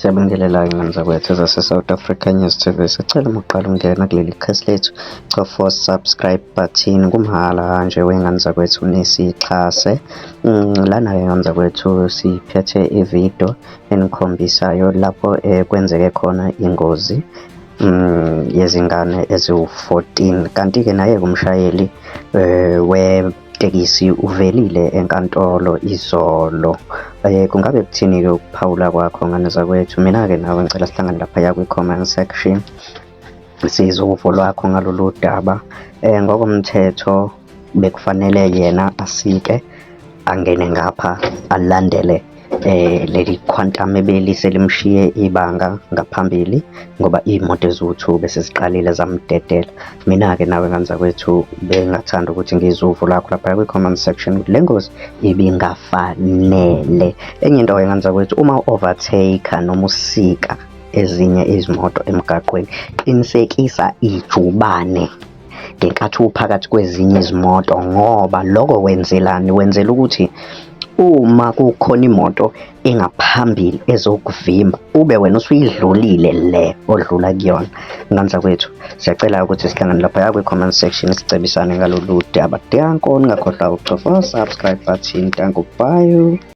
Siyabingelela iy'ngane zakwethu ezase-South Africa News TV. Sicela uma uqala ukungena kuleli khasi lethu, cofa subscribe button kumahhala nje wey'ngane zakwethu nisixhase. Lana-ke ngane zakwethu siphethe ividiyo enikhombisayo lapho kwenzeke khona ingozi yezingane eziwu-14. Kanti-ke naye-ke umshayeli Tekisi uvelile enkantolo izolo. Kungabe kuthini-ke ukuphawula kwakho ngane zakwethu? Mina-ke nawe ngicela sihlangane laphaya kwi-comment section, sizwe uvo lwakho ngalolu daba. Ngokomthetho bekufanele yena asike angene ngapha alandele leli quantum ebeliselimshiye ibanga ngaphambili ngoba iy'moto eziwu-two bese ziqalile zamdedela. Mina-ke nawe ngane zakwethu bengingathanda ukuthi ngizwe uvo lwakho laphaya kwi-comment section ukuthi le ngozi ibingafanele. Enye into-ke ngane zakwethu, uma u-overtake-a noma usika ezinye izimoto emgaqweni, qinisekisa ijubane ngenkathi uphakathi kwezinye izimoto ngoba loko wenzelani? Wenzela ukuthi uma kukhona imoto engaphambili ezokuvimba ube wena usuyidlulile le odlula kuyona. Ngane zakwethu, siyacela ukuthi sihlangane laphaya kwi-comment section sicebisane ngalolu daba. Danko, ningakhohlwa ukucofa subscribe button. Danko, bye.